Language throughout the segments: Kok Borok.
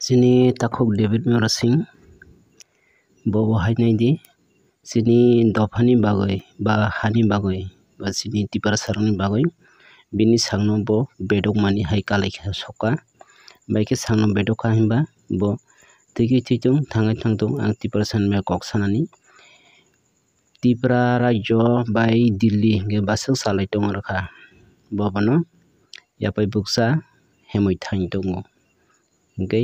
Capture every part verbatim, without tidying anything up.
Chini takhuk David Murasing, bo bo hai nai di, chini dophani bagwi, ba hani bagwi, ba chini Tiprasarokni bagwi, bini sakno bo bedokmani hai kalai khe sokha. Bai khe sakno bedokha hinba bo twi khe twi tong, thangwi thang tong, ang Tiprasani bai kok sanani. Tipra rajyo bai Delhi hwnkhe bwswk salai tongwi rwkha. Bo bono yapai bukcha hemwi thangwi tongo. Hwnkhe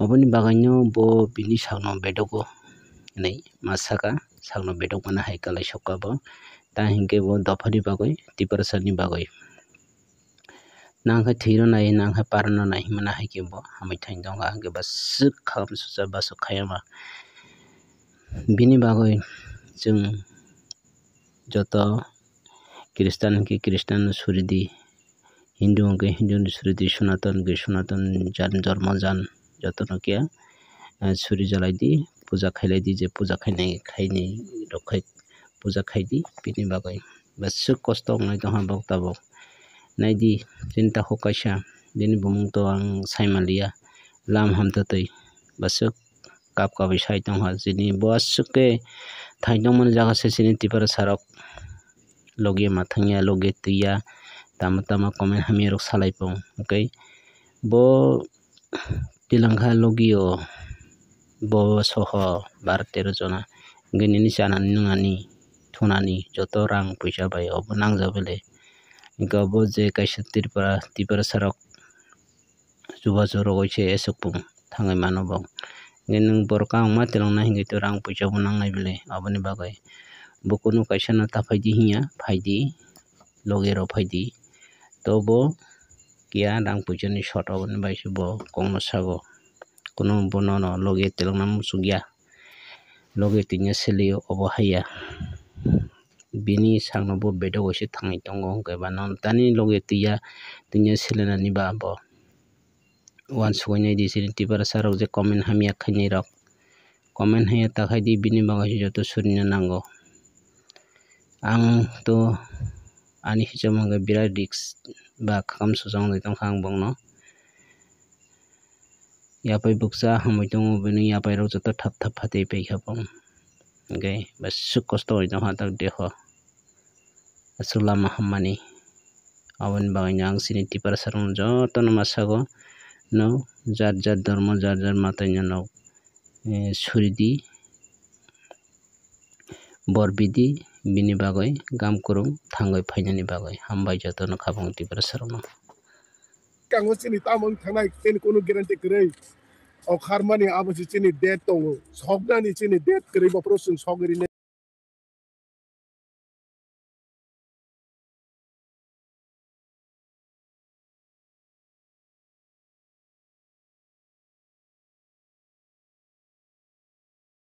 oboni bagwino bo bini sakno bedogo hinwi ma saka, sakno bedokmani hai kalai sokha bo. Ta hinkhe bo dophani bagwi, Tiprasani bagwi. Nang khe thwirw nai, nang khe parno nai hwnmano hai khe bo hamwi thangwi tongkha, hwnkhe bwswk kham susa bwswk khayama. Bini bagwi chwng joto Christian hwnkhe Christian no suri di, Hindu hwnkhe Hindu no suri di, Sonaton hwnkhe Sonaton jan, jormo jan, jotono khe, eh, suri jalai di, puja khailai di, je puja khainai, khainai rok khai puja khai di, bini bagwi bwswk kosto wngnai tongkha bo tabuk. Nai di, chini takhuk kaisa, bini bumung to ang sai manliya, Lam Hamtatwi, bwswk kap kapwi sai tongkha. Chini bo aswk khe thai tongmani jaga se chini Tiprasarok logi ma thangya, logi twiya, tamo tamo comment hamya rok salai pung. Hwnkhe bo tilangkha logi o bo soho bar tero jona. Hwnkhe nini chanani nwngnani thunani joto rang puisa bai obo nangjak bele. Hwnkhe obo je kaisa Tripura, Tiprasarok chubachu rogwi se aswk pung thangwi mano bo. Hwnkhe nwng borok kaham ma twlang nai hwnkhe to rang puisa bo nangnai bele, aboni bagwi bo kunu kaisa no ta phaidi hinya, phaidi, logi rok phaidi. To bo kiya rang puisa ni short, aboni bai se bo kokno sago, kunu bono no logi twlang na muchukya, logi twini selio obo haiya. Bini sakno bo bedok bai se thangwi tongo, hwnkhe ba no tani logi twiya, twini selenani ba bo. Uansukwi nai di chini Tiprasa rok je comment hamya khainai rok. Comment hamya ta khai di, bini bagwi se joto surina nango. Ang to ani hisab hwnkhe birat risk ba khakam suchung wngwi tongkha ang bokno. Yapai bukcha hamwi tongo, bini yapai rok joto thap thap phatwi paikha bong. Hwnkhe bwswk kosto wngwi tongkha tak deho. Aswk lama hammani. Aboni bagwino ang chini Tiprasa rokno jotono ma sago, no jar jar dormo, jar jar mataino no, eh, suri di, bor bidi, bini bagwi gam kwrwng thangwi phainani bagwi. Hambai jotono khabang Tiprasa rokno. Kango chini tamo wng thangnai, chini kunu guarantee kwrwi. O kharmani abo se chini date tongo. Soknani chini date kwrwi, bophuru chwng sogwi rinai.